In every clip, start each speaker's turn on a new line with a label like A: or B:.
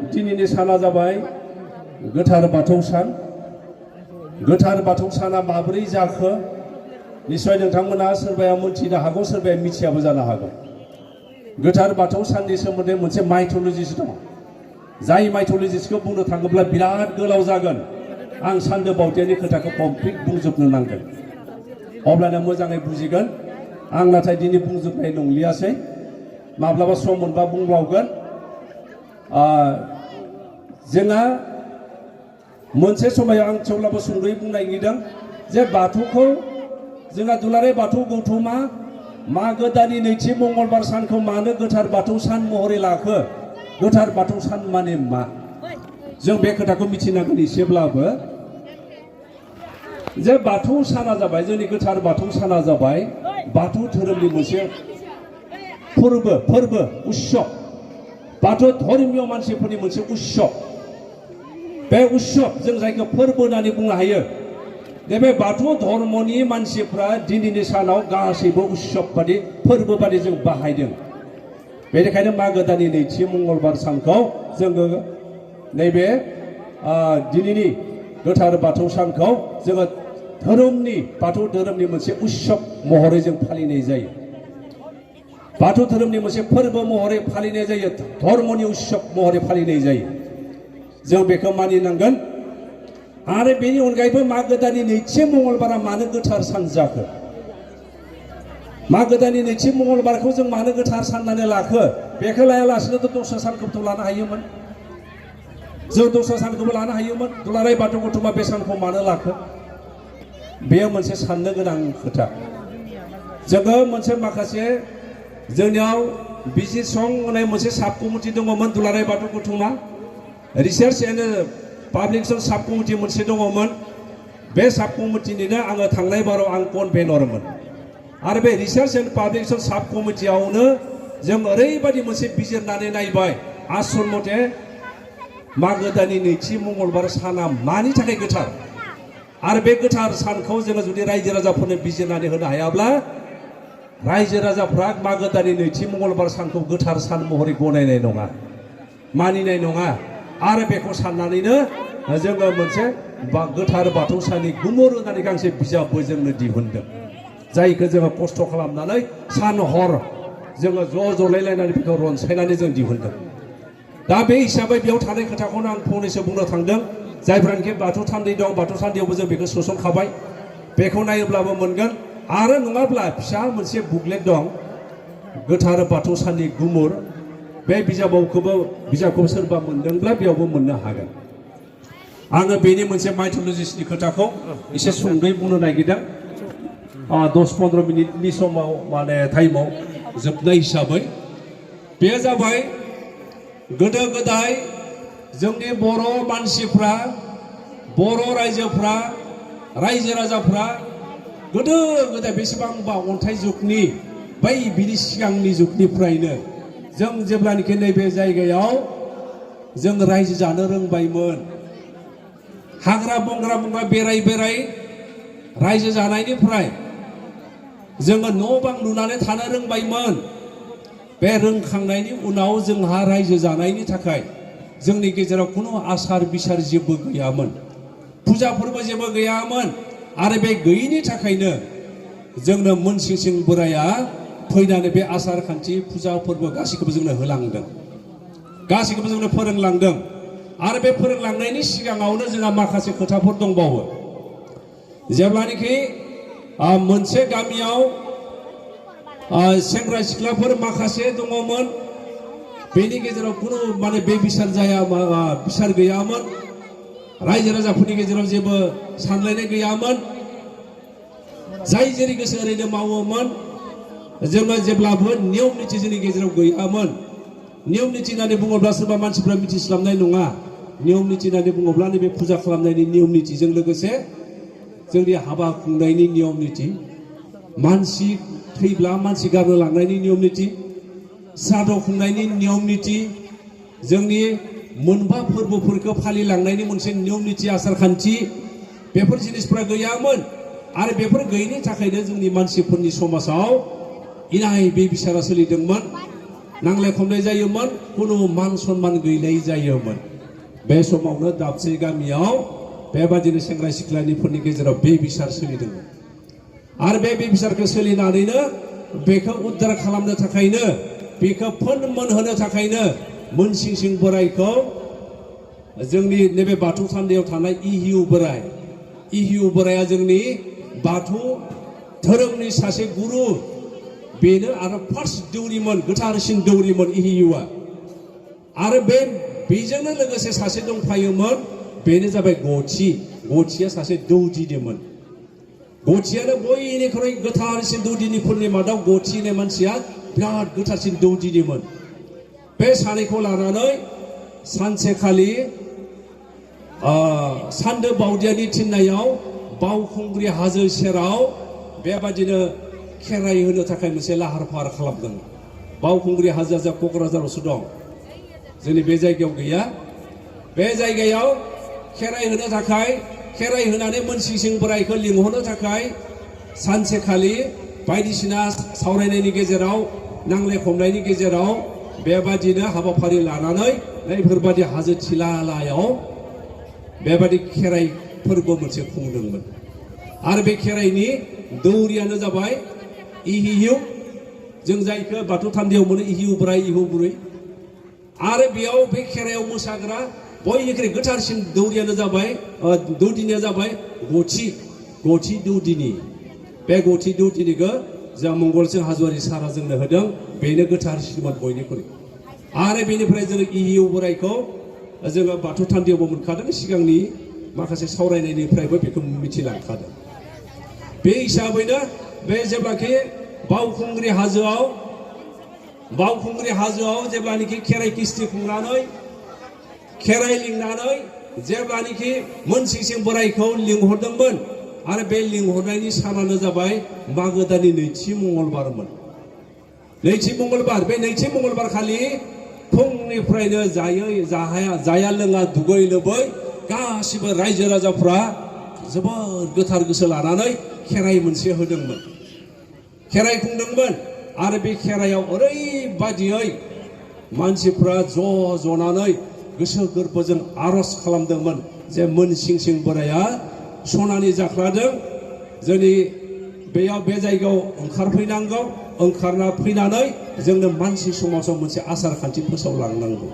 A: दिनैनि साना जाबाय गोथार बाथौ सान। गोथार बाथौ साना माबोरै जाखो निश्चय नोंथांमोना सोरबाया मिथिनो हागौ, सोरबाया मिथियाबो जानो हागौ। गोथार बाथौ साननि सोमोन्दै मोनसे माइथोलजिस दङ। जाय माइथोलजिसखौ बुंनो थाङोब्ला बिराद गोलाव जागोन। आं सानदो बावदियानि खोथाखौ कमप्लिट बुंजोबनो नांगोन, अब्लाना मोजाङै बुजिगोन। आं नाथाय दिनै बुंजोबनाय नंलियासै, माब्लाबा सम मोनबा बुंबावगोन। जोंहा मोनसे समाव आं थेवब्लाबो सुंद'यै बुंनो नागिरदों जे बाथौखौ जोंहा दुलाराय बाथौ गौथुमा मागो दाननि नैथि मंगलबार सानखौ मानो गोथार बाथौ सान महरै लाखो? गोथार बाथौ सान माने मा? जों बे खोथाखौ मिथिनांगोन एसेब्लाबो। जे बाथौ साना जाबाय, जोंनि गोथार बाथौ साना जाबाय बाथौ धोरोमनि मोनसे फोरबो उत्सव। बाथौ धर्मीय मानसिफोरनि मोनसे उत्सव। बे उत्सव जों जायखौ फोरबो होननानै बुंनो हायो। बे बाथौ धर्मनि मानसिफ्रा दिनैनि सानाव गासैबो उत्सव बादि फोरबो बादि जों बाहायदों। बेनिखायनो मागो दाननि नैथि मंगलबार सानखौ जोङो नैबे दिनैनि गोथार बाथौ सानखौ जोङो बाथौ धोरोमनि मोनसे उत्सव महरै जों फालिनाय जायो। बाथौ धोरोमनि मोनसे फोरबो महरै फालिनाय जायो, धर्मनि उत्सव महरै फालिनाय जायो। जों बेखौ मानिनांगोन। आरो बेनि अनगायैबो मागो दाननि नैथि मंगलबारा मानो गोथार सान जाखो? मागो दाननि नैथि मंगलबारखौ जों मानो गोथार सान होननानै लाखो? बेखौ लायालासिनोथ' दस्रा सानखौथ' लानो हायोमोन। जों दस्रा सानखौबो लानो हायोमोन। दुलाराय बाथौ गौथुमा बे सानखौ मानो लाखो? बेयो मोनसे साननो गोनां खोथा। जोङो मोनसे माखासे जोंनियाव बिजिरसं होननाय मोनसे साब कमिटि दङमोन दुलाराय बाथौ गौथुमा। रिसार्च एन्ड पाब्लिकेसन साब कमिटि मोनसे दङमोन। बे साब कमिटिनिनो आङो थांनाय बाराव आं कनभेनरमोन। आरो बे रिसार्च एन्ड पाब्लिकेसन साब कमिटियावनो जों ओरैबायदि मोनसे बिजिरनानै नायबाय, आसल मथे मागो दाननि नैथि मंगलबार साना मानि थाखाय गोथार? आरो बे गोथार सानखौ जोङो जुदि रायजो राजाफोरनो बिजिरनानै होनो हायाब्ला रायजो राजाफ्रा मागो दाननि नैथि मंगलबार सानखौ गोथार सान महरै गनायनाय नङा, मानिनाय नङा। आरो बेखौ साननानैनो जोङो मोनसे गोथार बाथौ साननि गुमुर होननानै गांसे बिजाबबो जोंनो दिहुनदों। जायखौ जोङो खस्थ' खालामनानै सान हर जोङो ज' जलायलायनानै बेखौ रनसायनानै जों दिहुनदों। दा बे हिसाबै बेयाव थानाय खोथाखौनो आं फंनैसो बुंनो थांदों। जायफ्रानोखि बाथौ थान्दै दं, बाथौ थान्दैयावबो जों बेखौ सोसनखाबाय। बेखौ नायोब्लाबो मोनगोन। आरो नङाब्ला फिसा मोनसे बुकलेट दं, गोथार बाथौ साननि गुमुर। बे बिजाबखौ सोरबा मोनदोंब्ला बेयावबो मोननो हागोन। आङो बेनि मोनसे माइथोलजिसनि खोथाखौ एसे सुंद'यै बुंनो नागिरदों। 10-15 मिनिटनि समाव टाइमाव जोबनाय हिसाबै बे जाबाय गोदो गोदाय जोंनि बर' मानसिफ्रा, बर' रायजोफ्रा, रायजो राजाफ्रा गोदो गोदाय बेसेबांबा अन्थाइ जुगनि बिनि सिगांनि जुगनिफ्रायनो जों जेब्लानोखि नैबे जायगायाव जों रायजो जानो रोंबायमोन। हाग्रा बंग्रा बेराय रायजो जानायनिफ्राय जोङो न' बां लुनानै थानो रोंबायमोन। बे रोंखांनायनि उनाव जोंहा रायजो जानायनि थाखाय जोंनि गेजेराव खुनु आसार बिसार जेबो गैयामोन, फुजा फोरबो जेबो गैयामोन। आरो बे गैयिनि थाखायनो जोंनो मोनसिंसिं बोराया फैनानै बे आसार खान्थि फुजा फोरबो गासैखौबो जोंनो होलांदों, गासैखौबो जोंनो फोरोंलांदों। आरो बे फोरोंलांनायनि सिगाङावनो जोंहा माखासे खोथाफोर दंबावो। जेब्लानोखि मोनसे गामियाव सेंग्रा सिख्लाफोर माखासे दङमोन, बेनि गेजेराव खुनु बे बिसार गैयामोन। रायजो राजाफोरनि गेजेराव जेबो सानलायनाय गैयामोन। जाय जेरै गोसो ओरैनो मावोमोन। जोङो जेब्लाबो नियम निथि जोंनि गेजेराव गैयामोन। नियम निथि होननानै बुङोब्ला सोरबा मानसिफ्रा मिथिस्लाबनाय नङा। नियम निथि होननानै बुङोब्ला नैबे फुजा खालामनायनि नियम निथिजों लोगोसे जोंनि हाबा खुंनायनि नियम निथि, मानसि थैब्ला मानसि गारनो लांनायनि नियम निथि, सारादु खुंनायनि नियम निथि, जोंनि मोनबा फोरबोफोरखौ फालिलांनायनि मोनसे नियम निथि आसार खान्थि, बेफोर जिनिसफ्रा गैयामोन। आरो बेफोर गैयैनि थाखायनो जोंनि मानसिफोरनि समाजाव इनाय बे बिसारा सोलिदोंमोन। नांलाय खमलाय जायोमोन कुनु मान सन्मान गैलायै जायोमोन बे समावनो दाबसे गामियाव बेबादिनो सेंग्रा सिख्लाफोरनि गेजेराव बे बिसार सोलिदोंमोन आरो बे बिसारखौ सोलिनानैनो बेखौ उद्धार खालामनो थाखायनो बेखौ फोनमोनहोनो थाखायनो मोनसिंसिं बोरायखौ जोंनि नैबे बाथौ थानदायाव थानाय इहिउ बोराया जोंनि बाथौ धोरोमनि सासे गुरु बेनो आरो फार्स्ट दौरिमोन गोथारसिन दौरिमोन इहिउआ आरो बेजोंनो लोगोसे सासे दंफायोमोन बेनो जाबाय गथिया सासे दौदिनिमोन गथियानो बयनिख्रुइ गोथारसिन दौदिनिफोरनि मादाव गथि होननाय मानसिया बिराद गोथारसिन दौदिनिमोन बे सानैखौ लानानै सानसेखालि सान्दो बावदियानि थिननायाव बावखुंग्रि हाजो सेराव बेबादिनो खेराइ होनो थाखाय मोनसे लाहार फाहार खालामदों बावखुंग्रि हाजोआ जा क'क्राझारावसो दं जोंनि बे जायगायाव गैया बे जायगायाव खेराइ होनो थाखाय खेराइ होनानै मोनसिंसिं बोरायखौ लिंहरनो थाखाय सानसेखालि बायदिसिना सावरायनायनि गेजेराव नांलाय खमलायनि गेजेराव बेबादिनो हाबाफारि लानानै बेफोरबादि हाजो थिलालायाव बेबादि खेराइ फोरबो मोनसे खुंदोंमोन आरो बे खेराइनि दौरियानो जाबाय इहिउ जों जायखौ बाथौ थानदायाव मोनो इहिउ बोराय इहिउ बुरै आरो बेयाव बे खेराइयाव मोसाग्रा बयनिख्रुइ गोथारसिन दौरियानो जाबाय दौदिनिया जाबाय गथि दौदिनि बे गथि दौदिनिखौ जों मंगलसिं हाज'वारि सारा जोंनो होदों बेनो गोथारसिनमोन बयनिख्रुइ आरो बेनिफ्राय जोङो इहिउ बोरायखौ जोङो बाथौ थानदायावबो मोनखादों सिगांनि माखासे सावरायनायनिफ्रायबो बेखौ मिथिलांखादों बे हिसाबैनो बे जेब्लाखि बावखुंग्रि हाजोआव जेब्लानोखि खेराइ किस्ति खुंनानै खेराइ लिंनानै जेब्लानोखि मोनसिंसिं बोरायखौ लिंहरदोंमोन आरो बे लिंहरनायनि सानानो जाबाय मागो दाननि नैथि मंगलबारमोन नैथि मंगलबार बे नैथि मंगलबार खालि फुंनिफ्रायनो जाया लोङा दुगै लोबै गासिबो रायजो राजाफ्रा जोबोद गोथार गोसो लानानै खेराइ मोनसे होदोंमोन खेराइ खुंदोंमोन आरो बे खेराइयाव ओरैबादियै मानसिफ्रा ज'नानै गोसो गोरबोजों आर'ज खालामदोंमोन जे मोनसिंसिं बोराया सनानि जाख्लाजों जोंनि बेयाव बे जायगायाव ओंखारफैनांगौ ओंखारना फैनानै जोंनो मानसि समाजाव मोनसे आसार खान्थि फोसावलांनांगौ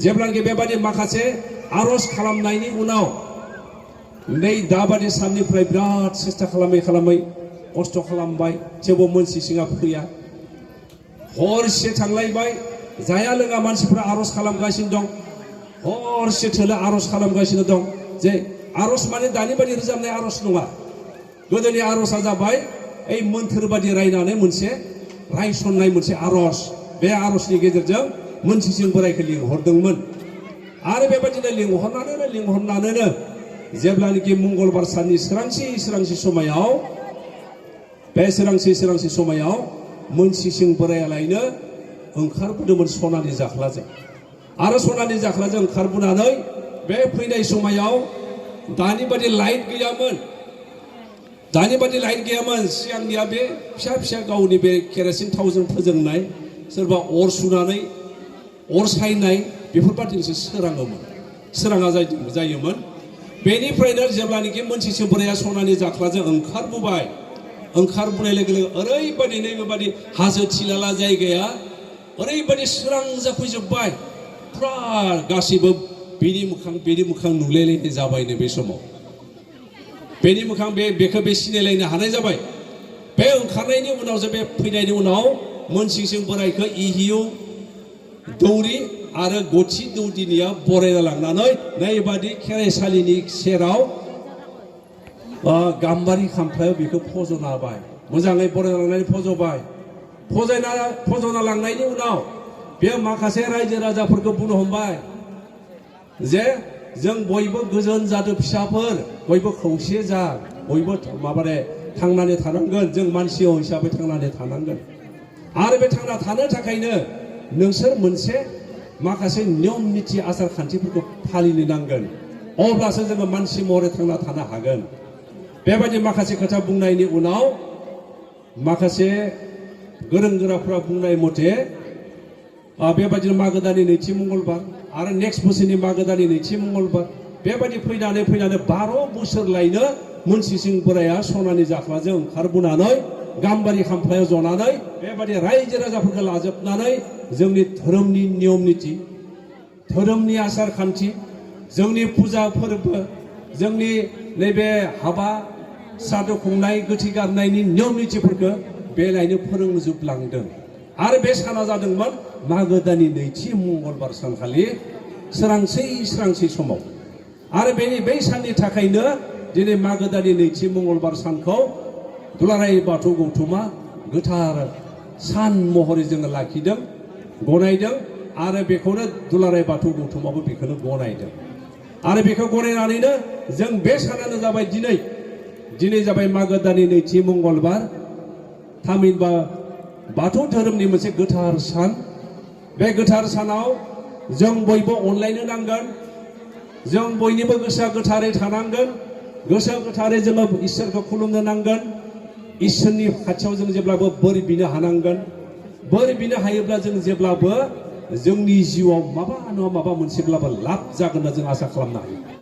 A: जेब्लानोखि बेबादि माखासे आर'ज खालामनायनि उनाव नै दाबादि साननिफ्राय बिराद सेस्था खालामै खस्थ' खालामबाय थेवबो मोनसिंसिङा फैया हरसे थांलायबाय जाया लोङा मानसिफ्रा आर'ज खालामगासिनो दं हरसे थोलो आर'ज खालामगासिनो दं जे आर'ज माने दानि बादि रोजाबनाय आर'ज नङा गोदोनि आर'जआ जाबाय ओइ मोन्थोर बादि रायनानै मोनसे रायसननाय मोनसे आर'ज बे आर'जनि गेजेरजों मोनसिंसिं बोरायखौ लिंहरदोंमन आरो बेबायदिनो लिंहरनानैनो जेब्लानोखि मंगलबार साननि सोरांसि समायाव बे सोरांसि समायाव मोनसिंसिं बोरायालायनो ओंखारबोदोंमोन सनानि जाख्लाजों आरो सनानि जाख्लाजों ओंखारबोनानै बे फैनाय समायाव दानि बादि लाइट गैयामोन सिगांनिया बे फिसा गावनि बे केरासिन थावजों फोजोंनाय सोरबा अर सुनानै अर सायनाय बेफोरबादिसो सोराङा जायोमोन बेनिफ्रायनो जेब्लानोखि मोनसिंसिं बोराया सनानि जाख्लाजों ओंखारबोनाय लोगो ओरैबादि नैबेबादि हाजो थिलाला जायगाया ओरैबादि सोरां जाफैजोब्बाय फुरा गासिबो बेनि मोखां नुलायलायनाय जाबायनो बे समाव बेनि मोखां बेखौ सिनायलायनो हानाय जाबाय बे ओंखारनायनि उनावसो बे फैनायनि उनाव मोनसिंसिं बोरायखौ इहिउ दौरि आरो गथि दौदिनिया बरायना लांनानै नैबादि खेराइसालिनि सेराव गाम्बारि खामफ्लायाव बेखौ फज'ना होबाय मोजाङै बरायना लांनानै फज'ना लांनायनि उनाव बे माखासे रायजो राजाफोरखौ बुंनो हमबाय जे जों बयबो गोजोन जादो फिसाफोर बयबो खौसे जा बयबो थांनानै थानांगोन जों मानसि हिसाबै थांनानै थानांगोन आरो बे थांना थानो थाखायनो नोंसोर मोनसे माखासे नियम निथि आसार खान्थिफोरखौ फालिनो नांगोन अब्लासो जोङो मानसि महरै थांना थानो हागोन बेबायदि माखासे खोथा बुंनायनि उनाव माखासे गोरों गोराफ्रा बुंनाय मथे बेबायदिनो मागो दाननि नैथि मंगलबार आरो नेक्स्ट बोसोरनि मागो दाननि नैथि मंगलबार बेबायदि फैनानै 12 बोसोर लायनो मोनसिसिं बोराया सनानि जाख्लाजों ओंखारबोनानै गाम्बारि खामफ्लायाव जनानै बेबायदि रायजो राजाफोरखौ लाजोबनानै जोंनि धोरोमनि नियम निति धोरोमनि आसार खान्थि जोंनि फुजा फोरबो जोंनि नैबे हाबा सादु खुंनाय गोथै गारनायनि नियम नितिफोरखौ बे लायनो फोरोंजोबलांदों आरो बे साना जादोंमोन मागो दाननि नैथि मंगलबार सानखालि सोरांसै समाव आरो बै साननि थाखायनो दिनै मागो दाननि नैथि मंगलबार सानखौ दुलाराय बाथौ गौथुमा गोथार सान महरै जोङो लाखिदों गनायदों आरो बेखौनो दुलाराय बाथौ गौथुमाबो बेखौनो गनायदों आरो बेखौ गनायनानैनो जों बे सानानो जाबाय दिनै जाबाय मागो दाननि नैथि मंगलबार थामहिनबा बाथौ धोरोमनि मोनसे गोथार सान बे गोथार सानाव जों बयबो अनलायनो नांगोन जों बयनिबो गोसोआ गोथारै थानांगोन गोसो गोथारै जोङो इसोरखौ खुलुमनो नांगोन इसोरनि खाथियाव जों जेब्लाबो बोर बिनो हानांगोन बोर बिनो हायोब्ला जों जेब्लाबो जोंनि जिउआव माबा नङा माबा मोनसेब्लाबो लाब जागोन होनना जों आसा खालामनो हायो।